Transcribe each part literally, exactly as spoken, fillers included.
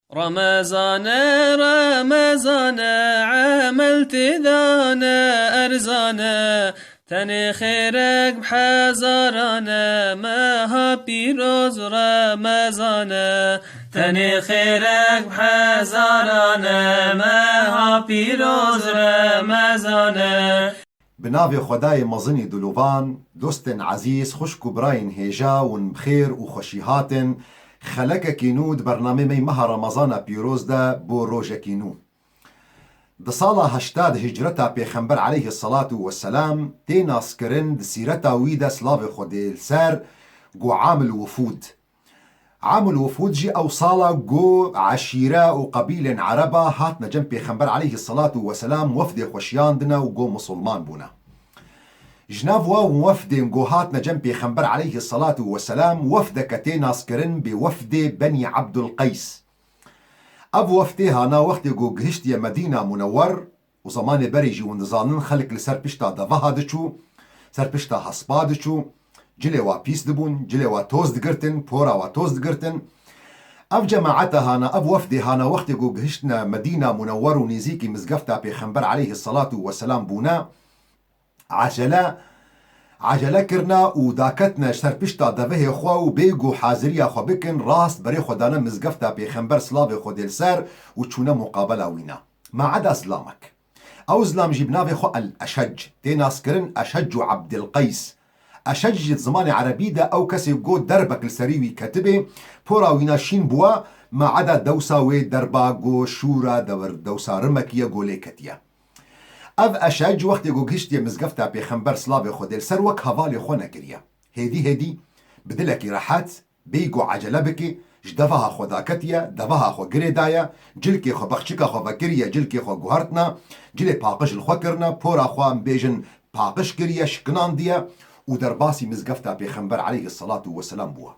Remezane, Remezane, emel têdane erzane, tenê xêrek bi hezarane, meha pîroz Remezane. Tenê xêrek bi hezarane, meha pîroz Remezane. Bi navê Xwedayê mezinî dilovan, dostên ezîz, xwişk û birayên hêja, hûn bi xêr û xweşî hatin. Xelekekî nû di bernamê me yê meha Remezana pîroz de bo rojekî nû. Di sala heştad hicreta Pêxember aleyhisselatu vesselam tê naskirin, di sîreta wî de, silavê Xwedê li ser, ku Amil Wufûd. Amul Wufûd jî ew sala ku eşîre û qebîlên Ereba hatine cem Pêxember aleyhisselatu vesselam, wefdê xwe şiyandine û ku misilman bûne. Ji nav wan wefdên ku hatine cem Pêxember aleyhisselatu vesselam, wefdeke tê naskirin bi wefdê Benî Abdul Qeys. Ev wefdê hana wextê ku gihiştiye Medîna Munewwer, û zemanê berê jî hûn dizanin, xelk li ser pişta deveha diçû, ser pişta hespa diçû, cilê wa pîs dibûn, cilê wa toz digirtin, pora wa toz digirtin. Ev cemaeta hana, ev wefdê hana wextê ku gihiştine Medîna Munewwer û nêzîkî mizgefta Pêxember aleyhisselatu vesselam bûne, ecele, ecele kirine û daketine ser pişta devehê xwe û bê ku haziriya xwe bikin, rast berê xwe dane mizgefta Pêxember, silavê Xwedê li ser, û çûne muqabela wîna. Ma eda zilamek. Ew zilam jî bi navê xwe El-Eşec tê naskirin, Eşec û Ebdilqeys. Eşec jî di zimanê erebî de ew kesê ku derbek li serî wî ketibê, pora wîna şîn bûwa, ma eda dewsa wê derba ku şûra dewr-, dewsa rimekî ye ku lê ketiye. Ev Eşec wextê ku gihiştiye mizgefta Pêxember, silavê Xwedê li ser, wek hevalê xwe nekiriye. Hêdî hêdî, bi dilekî rehet, bêyî ku ecele bike, ji deveha xwe daketiye, deveha xwe girê daye, cilkê xwe, bexçika xwe vekiriye, cilkê xwe guhertine, cilê paqij li xwe kirine, pora xwe, em bêjin, paqij kiriye, şikinandiye û derbasî mizgefta Pêxember aleyhisselatu vesselam bûye.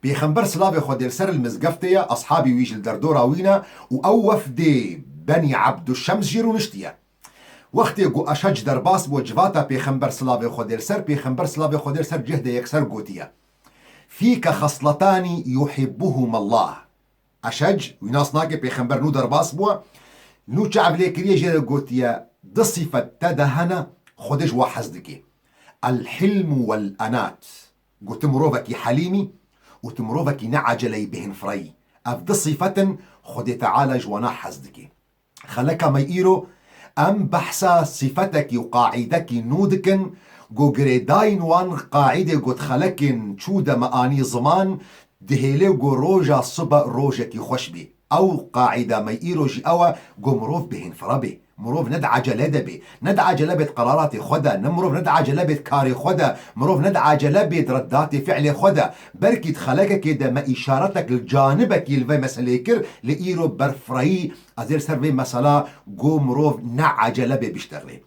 Pêxember, silavê Xwedê li ser, li mizgeftê ye, eshabî wî jî li derdora wî ne û ew wefdê Benî Ebduşems jî rûniştiye. Wextê ku Eşec derbas bû civata Pêxember, silavê Xwedê li ser, Pêxember, silavê Xwedê li ser, cih de yekser gotiye: "Fîke xesletanî yuhibbuhumallah." Eşec, wî nas nake, Pêxember nû derbas bûye, nû çav lê kiriye, jê re gotiye: "Di sîfet te de hene, Xwedê ji we hez dike. El-hilmu wel-enat." Got: "Tu mirovekî helîm î û tu mirovekî ne eceleyî bêhnfireyî. Ev di sîfet in, Xwedê Teala ji wana hez dike." Xeleka me îro, em behsa sîfetekî û qaîdekî nû dikin, ku girêdayîn wan qaîdê got xelekên çû de me anî ziman, dihêlê ku roja sibe rojekî xweş bî. Ew qaîda me îro jî ew e ku mirov bêhnfire bê. Mirov ne di ecele de bê. Ne di ecele bê di qeraratê xwe de. Ne mirov ne di ecele bê di karê xwe de. Mirov ne di ecele bê di reddatê fi'lê xwe de. Belkî di xelekekê de me îşaretek li canibekî li vê meseleyê kir, lê îro berfireyî ez ê li ser vê mesela ku mirov ne ecele bê biştexilê,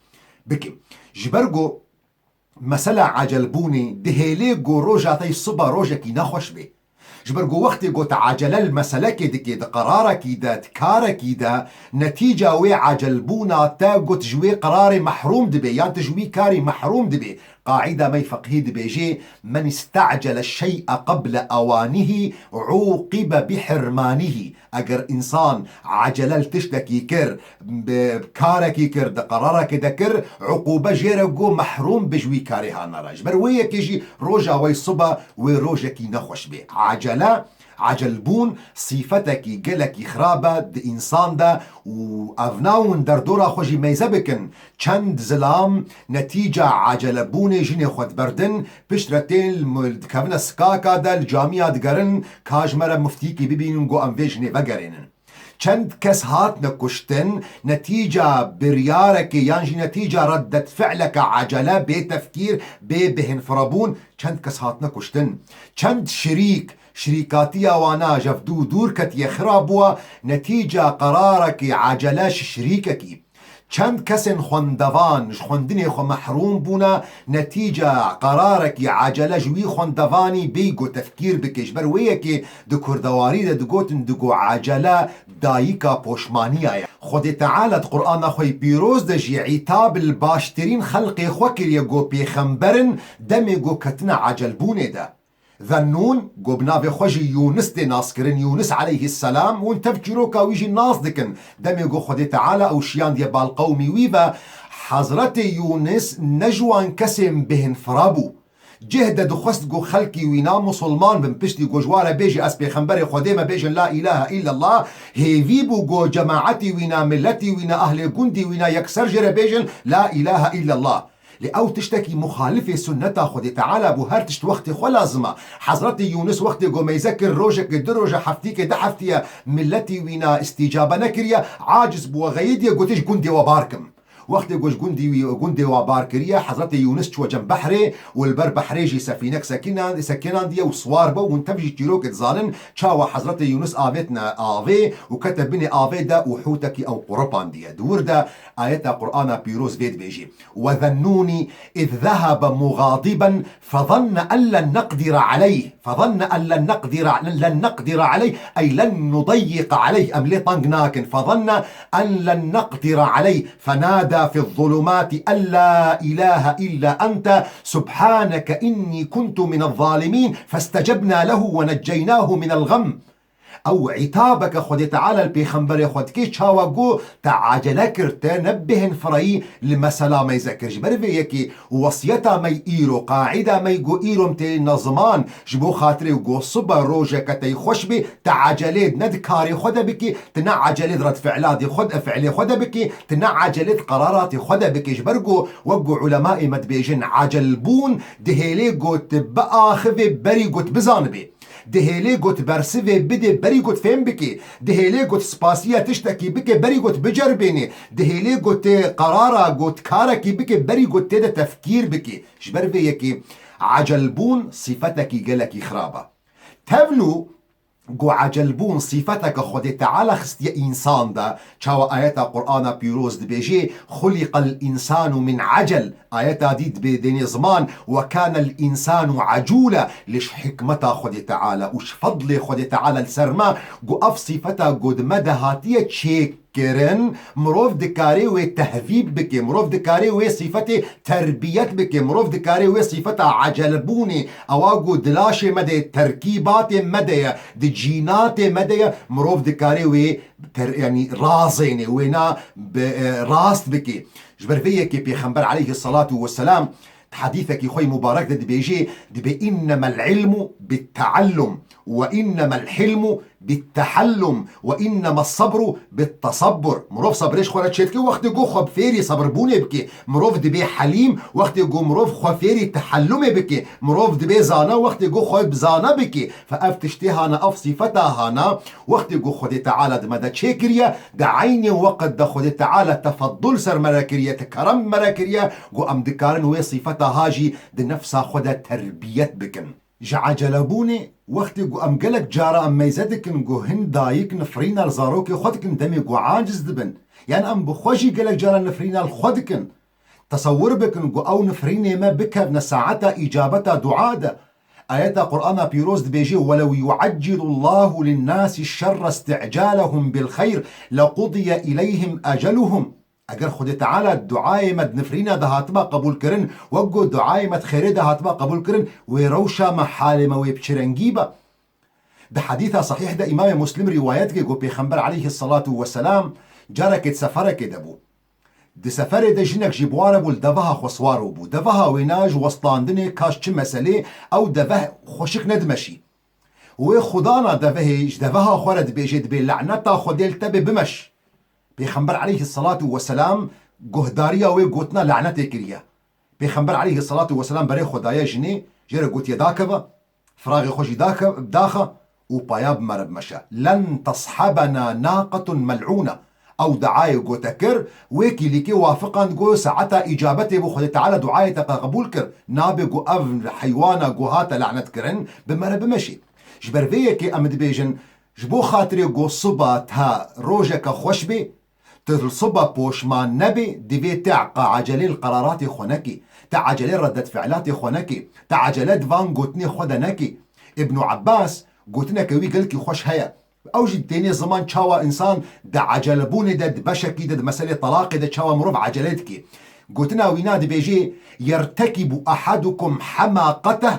bikim. Ji ber ku mesela ecelbûnê dihêlê ku roja te yê siba rojekî nexweş bê. Ji ber ku wextê ku te ecele li meselekê dikê, di qerarekî de, di karekî de, netîca wê ecelbûna te got ji wê qerarê mehrûm dibê, yan tu ji wî karî mehrûm dibê. Qaîda me yê feqhî dibêjê: "Men istecele şey'e qeble ewanihî, uqibe bi hirmanihî." Eger însan ecele li tiştekî kir, bi karekî kir, di qerarekê de kir, uqûbe jê re ku mehrûm bi ji wî karê hana re. Ji ber wê yekê jî roja wê siba wê rojekî nexweş bê. Ecele, ecelbûn sîfetekî gelekî xirab e di însan de û ev nawin derdora xwe jî meyze bikin. Çend zilam netîca ecelebûnê jinê xwe diberdin, piştre tên li mu-, dikevine sikaka de, li camiya digerin, ka ji me re muftîkî bibînin ku em vê jinê vegerênin. Çend kes hatine kuştin, netîca biryarekê yan jî netîca reddet fi'leke ecele, bê tefkîr, bê bêhnfirebûn, çend kes hatine kuştin. Çend şirîk, şirîkatiya wana ji hev dû dûr ketiye, xirab bûye, netîca qerarekî ecele ji şirîkekî. Çend kesên xwendevan ji xwendinê xwe mehrûm bûne, netîca qerarekî ecele ji wî xwendevanî bêyî ku tefkîr bike. Ji ber wê yekê di kurdewarî de digotin, digo ecele dayika poşmaniya ye. Xwedê Teala di Qur'ana xwe yê pîroz de jî îtab li baştirîn xelqê xwe kiriye ku pêxember in demê ku ketine ecelbûnê de. Zennûn, ku bi navê xwe jî Yûnis tê naskirin, Yûnis aleyhisselam, hûn tev çîroka wî jî nas dikin. Demê ku Xwedê Teala ew şiyandiye bal qewmî wî ve, Hezretê Yûnis ne ji wan kesên bêhnfira bû. Cih de dixwest ku xelkî wîna musulman bin, piştî ku ji wa re bêjî ez pêxemberê Xwedê me, bêjin la îlahe îllallah, hêvî bû ku cemaetî wîna, miletî wîna, ehlê gundî wîna yekser jê re bêjin la îlahe îllallah. Lê ew tiştekî muxalifê sunneta Xwedê Teala bû, her tişt wextê xwe lazim e. Hezretî Yûnis wextê ku meyze kir, rojekê, du roje, heftîkê, du heftiye miletî wîna îstîcabe nekiriye, aciz bû, xeyidiye, gotiş gundê we bar kim. Wextê ku ji gundî wî, gundê wa bar kiriye, Hezretê Yûnis çûye cem behrê û li ber behrê jî sefînek sekinan-, sekinandiye û siwar bû. Hûn tev jî çîrokê dizanin, çawa Hezretê Yûnis avêtine avê û kete binê avê de û hûtekî ew quripandiye. Di wir de ayeta Qur'ana pîroz vê dibêjî: "Ve zennûnî iz zehebe muxadiben fezenne en len neqdire aleyh." Fezenne en len neqdire, len neqdire aleyh, ey len nudeyyiqe aleyh. Em lê teng nakin. Fezenne en len neqdire aleyh. Fenada fi zulumati en la ilahe illa ente subhaneke inni kuntu minez zalimin. Festecebna lehu ve necceynahu minel gam. Ew îtabeke Xwedê Teala li pêxemberê xwe dike, çawa ku te acele kir, te ne bêhnfirayî li mesela meyze kir. Ji ber vê yekê wesiyeta me îro, qaîda me ku îro em têne ziman, ji bo xatirê ku sibe rojeke te xweş bê, te ecelê ne di karê xwe de bikî, tu ne ecelê di redfi'latê xwe de, fi'lê xwe de bikî, tu ne ecelê di qeraratê xwe de bikî. Ji ber ku wek ku ulemayê me dibêjin, ecelbûn dihêlê ku tu biaxivê berî ku tu bizanibê. Dihêlê ku tu bersivê bidê berî ku tu fêm bikî. Dihêlê ku tu spasiya tiştekî bike berî ku tu biceribênê. Dihêlê ku tu qerara ku tu karekî bike berî ku tu tê de tefkîr bikî. Ji ber vê yekê ecelbûn sîfetekî gelekî xirab e. Tevlû ku ecelbûn sîfeteke Xwedê Teala xistiye însan de, çawa ayeta Qur'ana pîroz dibêjê: "Xuliqel însanu min ecel." Ayeta dî dibê dênê ziman: "Ve kanel însanu ecûle." Lê ji hikmeta Xwedê Teala û ji fedlê Xwedê Teala li ser me, ku ev sîfeta ku di me de hatiye çêkirin, mirov dikarê wê tehzîb bike, mirov dikarê wê sîfetê terbiyet bike, mirov dikarê wê sîfeta ecelbûnê, ewa ku di laşê me de ye, terkîbatê me de ye, di cînatê me de ye, mirov dikarê wê ter-, yanî razênê, wêna bi, e, rast bike. Ji ber vê yekê Pêxember aleyhisselatu vesselam di hedîsekî xwe yê mubarek de dibêjê, dibê: "Innemel ilmu bit teallum ve innemel hilmu bit tehellum ve innemes sabru bit tesabbur." Mirov sebrê ji xwe re çêdike wextê ku xwe bi fêrî sebirbûnê bike. Mirov dibê helîm wextê ku mirov xwe fêrî tehellumê bike. Mirov dibê zana wextê ku xwe bi zana bike. Fe ev tiştê hana, ev sîfeta hana, wextê ku Xwedê Teala di me de çêkiriye, di eynê weqt de Xwedê Teala tefeddul ser me re kiriye, te kerem me re kiriye, ku em dikarin wê sîfeta ha jî di nefsa xwe de terbiyet bikin. Ji ecelebûnê, wextê ku em gelek cara em meyze dikin ku hin dayik nifrîna li zarokê xwe dikin, demê ku aciz dibin. Yan em bi xwe jî gelek cara nifrîna li xwe dikin. Tesewwur bikin ku ew nifrînê me bikevne saeta îcabeta dua de. Ayeta Qur'ana pîroz dibêje: "Welew yu'eccilu Allahu linnasi şerre isti'calehum bil xeyr lequdiye ileyhim eceluhum." Eger Xwedê Teala duayê me di nifrîna de hatiba qebûl kirin, wek ku duayê me di xêrê de hatiba qebûl kirin, wê rewşa me, halê me wê bi çi rengî be? Di hedîsa sahîh de Îmamê Muslim rîwayet dike ku Pêxember aleyhisselatu vesselam carekê di seferekê de bû. Di seferê de jinek jî bi wa re bû, li deveha xwe siwar bû. Deveha wêna ji westandinê ka ji çi meselê, ew deve xweşik nedimeşî. Wê xwedana devehê ji deveha xwe re dibêje, dibê: "Laneta Xwedê li te bê, bimeş." Pêxember aleyhisselatu vesselam guhdariya wê gotina lanetê kiriye. Pêxember aleyhisselatu vesselam berê xwe daye jinê, jê re gotiye: "Dakeve, firaxê xwe jî dake-, daxe û paya bi me re bimeşe. Len teshabena naqetun mel'ûne." Ew duayê ku te kir, wê kîlîkê wafiqand ku saeta îcabetê bû, Xwedê Teala duayê te qebûl kir. Nabe ku ev heywana ku hate lanetkirin, bi me re bimeşî. Ji ber vê yekê em dibêjin, ji bo xatirê ku siba te rojeke xweş bê, tu li siba poşman nebê, divê te qe ecelê li qeraratê xwe nekî, te ecelê reddetfi'latê xwe nekî, te ecele di van gotinê xwe de nekî. Ibnû Ebbas gotineke wî gelkî xweş heye. Ew jî tênê ziman çawa însan di ecelebûnê de, di beşekî de, di meselê telaqê de çawa mirov ecele dike. Gotina wîna dibêje: "Yertekibu ahadukum hemaqeteh,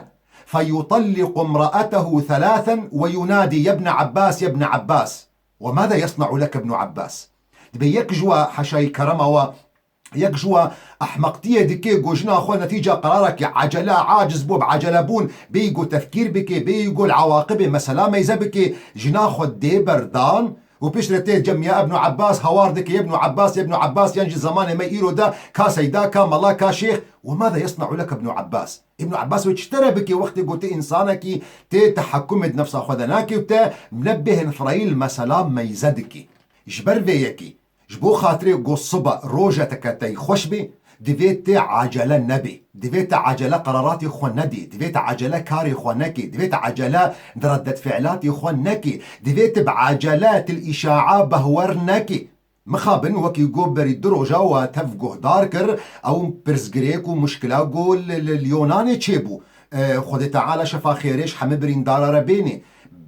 فيطلق امرأته ثلاثا وينادي: يا ابن عباس، يا ابن عباس. وماذا يصنع لك ابن عباس؟ Dibê yek ji we, heşayî kerema we, yek ji we ehmeqtiyê dike, go jina xwe netîca qerarekî ecele, aciz bû, bi ecele bûn, bêyî go tefkîr bike, bêyî go li ewaqibê mesela meyze bike, jina xwe dê berdan û piştre tê cem ya Ibnu Abbas hawar dike, ya Ibnu Abbas, ya Ibnu Abbas, yan jî zemanê me îro de ka seyda, ka mela, ka şêx. وماذا يصنع لك ابن عباس؟ Ibnu Abbas wê çi te re bike wextê go tu însanekî tê tehekumê di nefsa xwe de nake û te nebêhin firayî li mesela meyze dike? Ji ber vê yekê, ji bo xatirê go sibe roja te keteyî xweş bê, divê tê acele nebê. Divê te acele qeraratê xwe nedê. Divê te acele karê xwe nekê. Divê te acele di reddetfilatê xwe nekê. Divê te bi acele til îşaa behwer nekê. Mixabin wekî go berî du roja we tev guhdar kir, ew pirsgirêk û muşkila go li, li, li Yonanê çêbû. E, Xwedê Teala şefa xêrê ji hemî birîndara re bênê.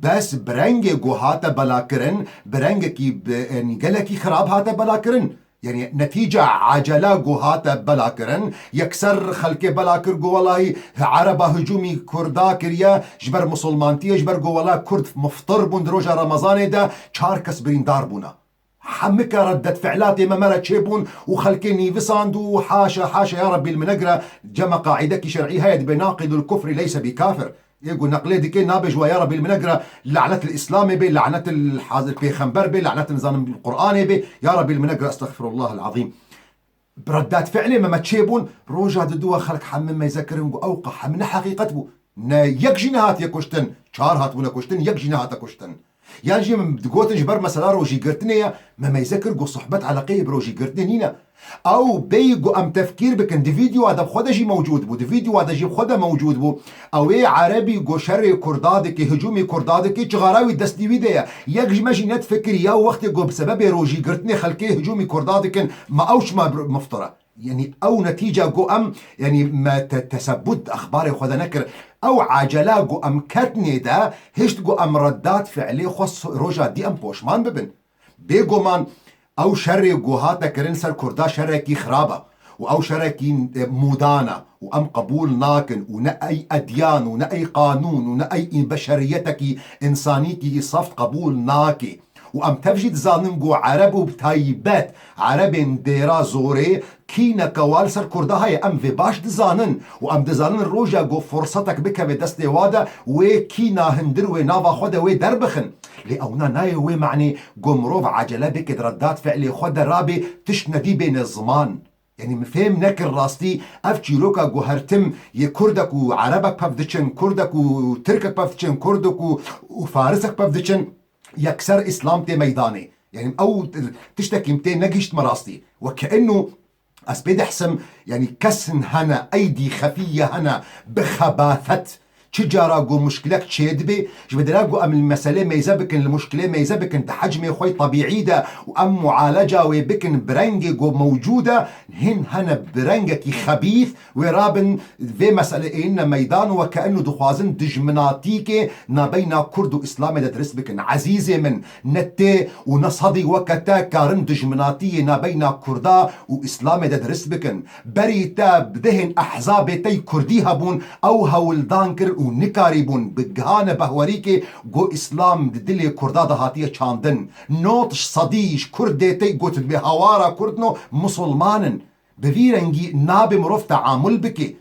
Bes bi rengê go hate belakirin, bi rengekî bi, e, gelekî xirab hate belakirin. Yanî netîca acela go hate belakirin, yekser xelkê bela kir go welahî Ereba hicûmî Kurda kiriye, ji ber misilmantiyê, ji ber go wela Kurd miftir bûn di roja Remezanê de, çar kes birîndar bûne. Hemike reddetfilatê me me re çêbûn û xelkê nîvisand û haşa, haşa ya Rebbî li min negire, cema qaîdekî şer'î heye dibê naqidul kufrî leyse bi kafir. Ê ku neqlê dike nabe ji wa ya Rebbî li min negire lanet li Îslamê bê, lanet li hazir pêxember bê, lanet nizanim li Qur'anê bê, ya Rebbî li min negire estexfirullahal azîm. Bi reddetfi'lê me me çêbûn, roja diduwa xelk hemî meyze kirin ku ew qe hemî ne heqîqet bû. Ne yek jî nehatiye kuştin, çar hatibûne kuştin, yek jî nehate kuştin. Yan jî min digotin ji ber mesela rojîgirtinê ye, me meyze kir ku sohbet eleqeyê bi rojîgirtinê nîne. Ew bêyî ku em tefkîr bikin, di vîdyoa de bi xwe de jî mewcûd bû, di vîdyoa de jî bi xwe de mewcûd bû. Ew ê Erebî ku şerê Kurda dike, hicûmê Kurda dike, çixara wî destî wî de ye. Yek ji me jî nedifikirî ya wextê ku bi sebebê rojîgirtinê xelkê hicûmê Kurda dikin, ma ew çima miftir e? Yanî ew netîca ku em, yanî me te-, tesebut di exbarê xwe de nekir. Ew acela ku em ketnê de, hişt ku em reddat fi'lê xwe s-, roja dî em poşman bibin. Bêguman ew şerê ku hate kirin ser Kurda şerekî xirab e û ew şerekî, e, mûdan e û em qebûl nakin û ne ey edyan û ne ey qanûn û ne ey beşeriyetekî, însanîkî seft qebûl nake. Û em tev jî dizanin ku Ereb û bi taybet Erebên Dêra Zorê kîneke wa li ser Kurda heye. Em vê baş dizanin û em dizanin roja ku firsetek bikeve destê wa de, wê kîna hundir wê nava xwe de wê derbixin. Lê ewna nayê wê manê ku mirov ecele bike di reddat fi'lê xwe de rabê tişt nedî bêne ziman. Yanî min fêm nekir rastî ev çîroka ku her tim yê Kurdek û Erebek pev diçin, Kurdek û Tirkek pev diçin, Kurdek û, û Farisek pev diçin, yekser Îslam tê meydanê. Yanî ew tiştekî min tê negihiştime rastî. Weke inu ez pê dihsim, yanî kesin hene, eydî xefîye hene, bi xebafet. Çi cara ku muşkilek çêdibê, ji bi dira ku em li meselê meyze bikin, li muşkilê meyze bikin, di hecmê xwe tebîî de û em mualeca wê bikin, bi rengê ku mewcûd e, hin hene bi rengekî xebîth, wê rabin vê meselê ênine meydan û weke inu dixwazin dijminatîkê nabeyna Kurd û Îslamê de dirist bikin. Ezîzê min, ne tê û ne sedî weke te karin dijminatiyê nabeyna Kurda û Îslamê de dirist bikin. Berî te bi dehên ehzabê tey Kurdî hebûn, ew hewldan kirin û nikarîbûn bigihane behwerîkê ku Îslam di dilê Kurda de hatiye çandin. Nod ji sedî ji Kurdê tey got dibê hawara Kurdin û Musulman in. Bi vî rengî nabe mirov teamul bike.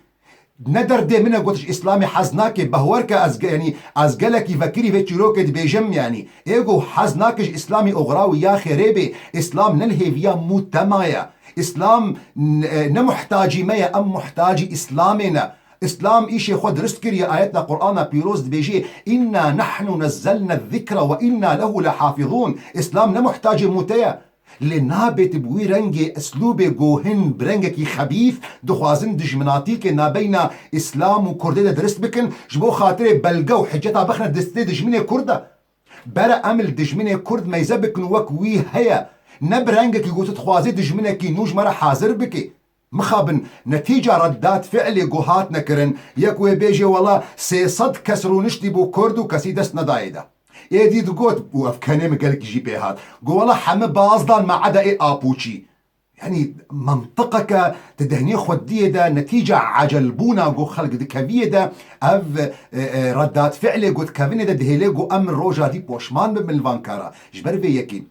Ne derdê min e got ji Îslamê hez nake, behwer ke ez ge-, yanî ez gelekî vekirî vê çîrokê dibêjim, yanî ê ku hez nake ji Îslamê oxira wî ya xêrê bê. Îslam ne li hêviya mûtema ye. Îslam n-, e, ne muhtacî me ye, em muhtacî Îslamê ne. Îslam îşê xwe dirist kiriye, ayet li Qur'ana pîroz dibêjê, "Inna nahnu nezzelne zikra ve inna lehu lehafizûn." Îslam ne muhtacê mûte ye. Lê nabêt bi wî rengê, eslûbê ku hin bi rengekî xebîth dixwazin dijminatîkê nabeyna Îslam û Kurdê de dirist bikin, ji bo xatirê belge û hiceta bixine destê dijminê Kurd de. Bere em li dijminê Kurd meyze bikin wek wî heye, ne bi rengekî ku tu dixwazî dijminekî nû ji me re hazir bikî. Mixabin, netîca reddat fi'lê ku hatine kirin, yek wê bêje, wela sê sed kes rûniştî bû Kurd û kesî dest nedayê de. Êdî digot, û ev kenê min gelkî jî pê hat, got, wela heme baz dan me eda ê apûçî. Yanî, mentiqeke di dehnê xwe diyê de, netîca ecelbûna ku xelk dikeviyê de, ev, e, e, redat fi'lê ku dikevinê de dihêlê ku em roja dî poşman bibin li van kara. Ji ber vê yekê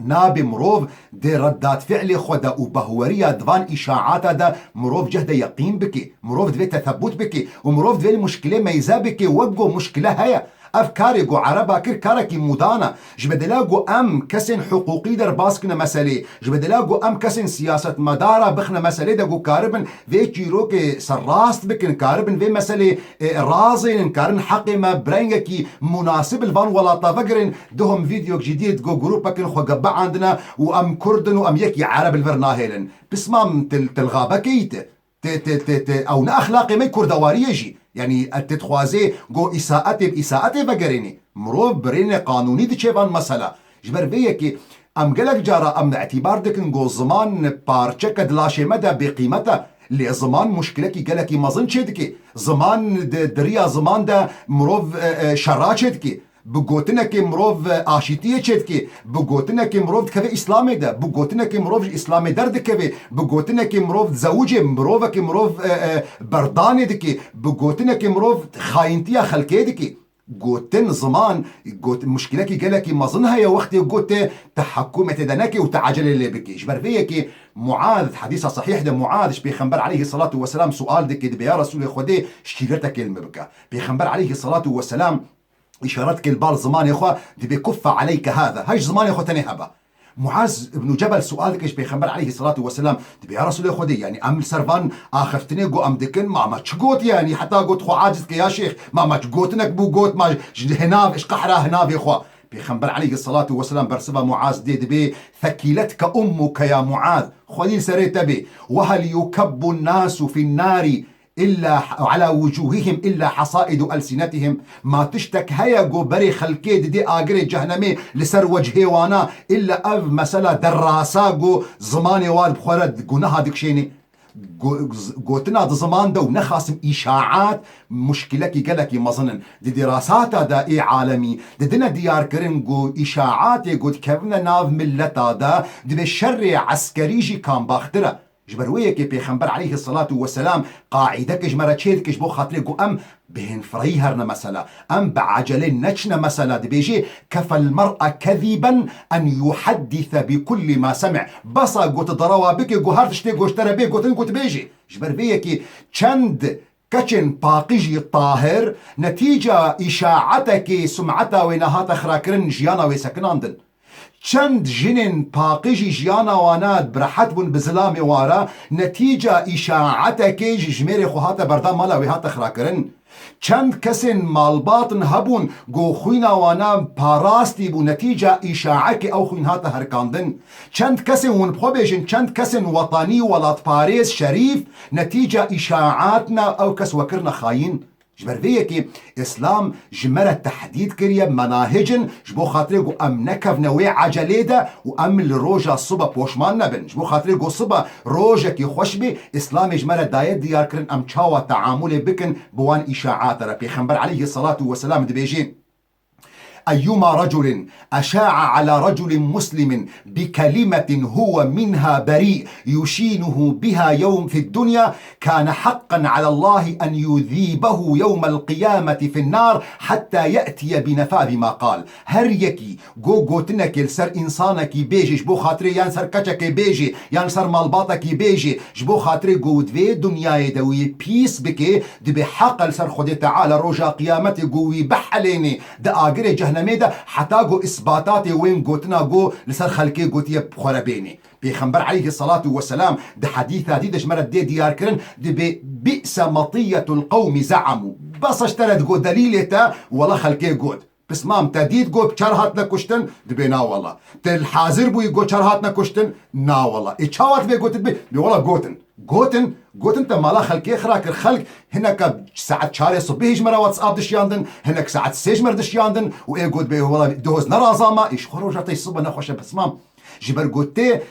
nabe mirov di redat fi'lê xwe de û behweriya di van îşaata de mirov cehde yeqîn bike, mirov divê tesebut bike û mirov divê li muşkilê meyze bike, wek ku muşkile heye. Ev karê ku Ereba kir, karekî mûdan e. Ji bedela ku em kesên hiqûqî derbas bikine meselê, ji bedela ku em kesên siyasetmedara bixine meselê de ku karibin vê çîrokê serrast bikin, karibin vê meselê, e, razênin, karin heqê me bi rengekî munasib li van welata vegirin, duhom vîdeok jî diyê ku grûpekin xwe ge biandine û em Kurd in û em yekî Ereb li vir nahêlin. Pismam til, til xabekeyî te. Tê, tê, tê, tê, ew ne exlaqê me kurdewariyê jî. Yanî, e, tê dixwazê go îsaetê bi îsaetê vegerênê. Mirov bi rênê qanûnî diçe van mesela. Ji ber vê yekê em gelek cara em îtîbar dikin go ziman parçeke di laşê me de bêqîmet e. Lê ziman muşkilekî gelekî mezin çêdike. Ziman di, di riya ziman de mirov, e, e, şera çêdike. Bi gotinekê mirov, e, aşîtiyê çêdike, bi gotinekê mirov dikeve Îslamê de, bi gotinekê mirov ji Îslamê derdikeve, bi gotinekê mirov dizewicê, mirovekê mirov, e, e, berdanê dike, bi gotinekê mirov xayîntiya xelkê dike. Gotin, ziman, got-, muşkilekî gelekî mezin heye wextê ku te tehekkumê tê de neke û te ecelê lê bike. Ji ber vê yekê Muaz, di hedîsa sehîh de Muaz ji Pêxember aleyhisselatu vesselam sual dike, dibe, ya Resûlê Xwedê, şîretekê li min bike. Pêxember aleyhisselatu vesselam îşaret dike li bal zimanê xwe, dibê kuffe aleyke hâzâ. Hay ji zimanê xwe tenê hebe. Muaz ibn Cebel sual dike ji Pêxember aleyhisselatu vesselam, dibê ya Resûlê Xwedê, yanî em li ser van axiftinê ku em dikin, ma me çi got yanî, heta got xwe aciz dike ya şêx, ma me çi gotinek bû got, ma ji hinav, ji qehra hinavê xwe. Pêxember aleyhisselatu vesselam bersiva Muaz dê dibê, thekîletke ummuke ya Muaz, Xwedî li serê te bê. Wehel yukebbu nasu fin nari illa ala wucuhihim illa hasaidu elsinetihim. Ma tiştek heye ku berê xelkê didê agirê cehnemê li ser wecihê wana, illa ev mesela derasa ku zimanê wan bi xwe re guneha dikişênê. Go-, z-, gotina di ziman de û nexasim îşaat muşkilekî gelekî mezin in. Di dîrasata de ê alemî didine diyarkirin ku îşaatê ku dikevine nav milleta de dibê şerê eskerî jî kambaxtir e. Ji ber wê yekê Pêxember aleyhisselatu vesselam qaîdeke ji me re çêdike ji bo xatirê ku em bi hênfireyî herine mesela. Em bi ecelê neçine mesela, dibêjê, kefel mer'a keziben en yuhaddise bi kulli ma semi'. Besa ku tu derewa bike ku her tiştê ku ji te re bê gotin ku tu bêjê. Ji ber vê yekê çend keçên paqijî tahir, netîca îşaetekê sumeta wê nehate xirakirin, jiyana wê sekinandin. Çend jinên paqijî jiyana wana bi rehet bûn bi zilamê wan re, netîca îşaetekê ji jimêrê xwe hate berdan mala wê hate xirakirin. Çend kesên malbatin hebûn ku xwîna wana parastî bû, netîca îşaekê ew xwîn hate herkandin. Çend kesên hûn bi xwe bêjin, çend kesên wetanî, welatparêz, şerîf, netîca îşaetna ew kes wekirine xayîn. Ji ber vê yekê Îslam ji me re tehdîd kiriye, menahic in, ji bo xatirê ku em nekevne wê ecelê de û em li roja sibe poşman nebin. Ji bo xatirê ku sibe rojekî xweş bê, Îslamê ji me re daye diyarkirin em çawa teamulê bikin bi wan îşaata re. Pêxember aleyhisselatu vesselam dibêjê, أيما رجل أشاع على رجل مسلم بكلمة هو منها بريء يشينه بها يوم في الدنيا كان حقا على الله أن يذيبه يوم القيامة في النار حتى يأتي بنفاذ ما قال. Her yekî go gotinekê li ser însanekî bêjê, ji bo xatirê yan ser keçekê bêjê, yan li ser malbatekî bêjê, ji bo xatirê go di vê dinyayê de wî pîs bikê, dibê heq e li ser Xwedê Teala roja qiyametê go wî bihelênê di agirê cehnemê de, heta go îsbatatê wên gotina go li ser xelkê gotiye bi xwe re bênê. Pêxember aleyhisselatu vesselam di hedîsa dî de ji me re dê diyarkirin, dibê, "Bi'se matiyyetul qewmi ze'emu." Bes e ji te re digo delîlê te, wela xelkê got. Pismam, te dît got çar hatine kuştin? Dibê na wela. Te li hazir bûyî got çar hatine kuştin? Na wela. Ê çawa divê gotin dibê? Dibê wela gotin. Gotin, gotin te mala xelkê xira kir. Xelk hineka saet çarê sibihê ji me re WhatsApp dişiyandin, hinek saet sê ji me re dişiyandin û ê got bê wela doz ne raza ma, ê ji xwe roja te sibe nexweş e pismam. Ji ber got tê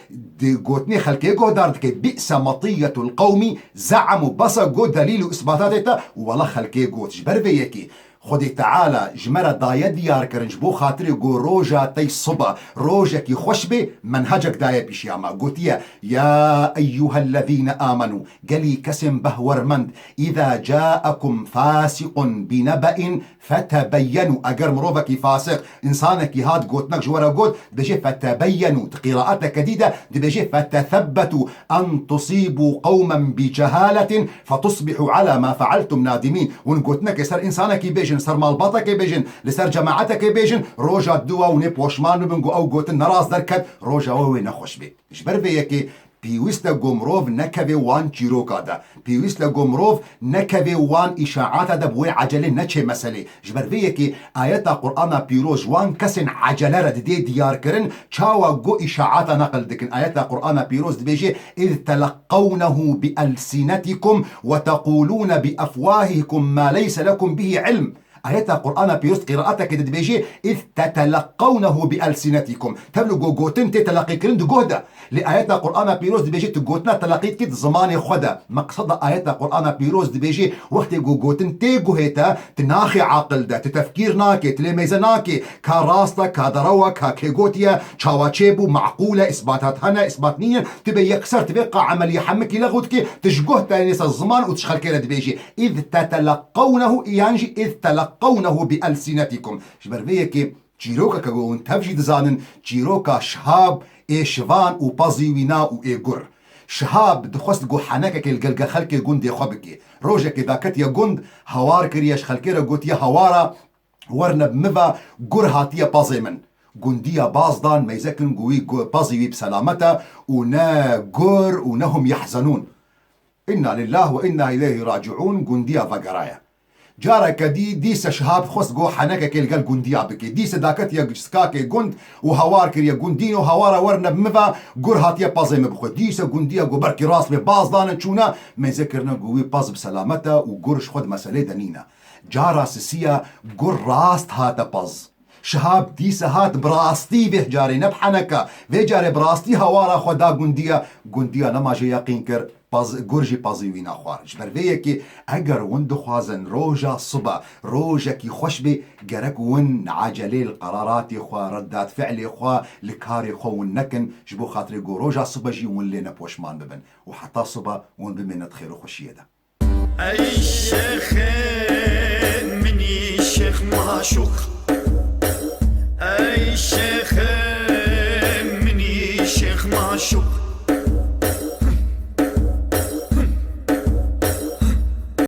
di gotinê xelkê guhdar dike, "Bi'se matiyyetul qewmi ze'emu", bes e got delîl û isbatatê te, wela xelkê got. Ji ber vê yekê Xwedê Teala ji me re daye diyar kirin, ji bo xatirê ku roja tey siba, rojekî xweş bê, menhecek daye pîşiya me. Gotiye, "Ya eyyuhellezîne amenu, gelî kesên behwermend, îza caekum fasiqun binebe'in fetebeyyenu." Eger mirovekî fasiq, însanekî hat gotinek ji we re got, dibêje, "Fetebeyyenu." Di qîraeteke dî de dibêje, "Fetethebbetu." "En tusîbû qewmen bi cehaletin fetusbihû ala ma fealtum nadimîn." Hûn gotinekê ser însanekî bêjin, ser malbatekê bêjin, li ser cemaetekê bêjin, roja dû wa hûn ê poşman bibin ku ew gotin ne rast derket, roja we wê nexweş bê. Ji ber vê yekê pêwîst e ku mirov nekeve wan çîroka de. Pêwîst e ku mirov nekeve wan îşaata de bi wê ecelê neçê meselê. Ji ber vê yekê ayeta Qur'ana Pîroz ji wan kesên ecele re didê diyar kirin, çawa ku îşaata neqil dikin. Ayeta Qur'ana Pîroz dibêje, "Îz teleqqewnehu bi elsînetikum we teqûlûne bi efwahîkum ma leyse lekum bihî ilm." Ayeta Qur'ana Pîroz qîraeteke de dibêje, "Îz teteleqqewnehu bi elsînetikum." Tevlî ku gotin tê teleqîkirin di guh de. Lê ayeta Qur'ana Pîroz dibêje tu gotina teleqî dikî di zimanê xwe de. Meqseda ayeta Qur'ana Pîroz dibêje, wextê ku gotin tê guhê te, tu naxê aqil de, tu tefkîr nakê, tu lê meyze nakê, ka rast e, ka derew e, ka kê gotiye, çawa çêbû, meqûl e, îsbatat hene, îsbat nîne, tu bê yekser, tu bê qa emeliyê hemikî lexw dikî, tu ji guh te nêse ziman û tu ji xelkê re dibêjî. "Îz teteleqqewnehu" yan jî "Îz teleqqewnehu bi elsînetikum." Ji ber vê yekê çîrokeke ku hûn tev jî dizanin, çîroka Şihab ê şivan û pezî wîna û ê gur. Şihab dixwest ku henekekê li gel gel xelkê gundê xwe bike. Rojekê daketiye gund, hawar kiriye, ji xelkê re gotiye, "Hawara, werne bi min ve, gur hatiye pezê min." Gundiya baz dan, meyze kirin ku wî gu-, pezî wî bi selamet e û ne gur û ne hum yehzenûn. Inna lillah ve inna ileyhi raciûn, gundiya vegeraye. Careke dî, dîse Şihab xwest ku henekekê li gel gundiya bike. Dîse daketiye sikakê gund û hawar kiriye gundîn û hawara werne bi min ve, gur hatiye pezê min bixwe. Dîse gundiya ku belkî rast bê baz dane çûne, meyze kirine ku wî pez bi selamet e û gur ji xwe di meselê de nîne. Cara sisiya gur rast hate pez. Şihab dîse hat bi rastî vê carê ne bi heneka. Vê carê bi rastî hawara xwe da gundiya. Gundiya nema jê yeqîn kir, paz, gur jî pazî wîna xwar. Ji ber vê yekê eger hûn dixwazin roja sibe, rojekî xweş bê, gerek hûn ecelê li qeraratê xwe, reddat fi'lê xwe, li karê xwe hûn nekin, ji bo xatirê ku roja sibe jî hûn lê nepoşman bibin. Û heta sibe hûn bimînin di xêr û xweşiyê de. Ey şêxê minî şêx maşûq. Ey şêxê minî şêx maşûq.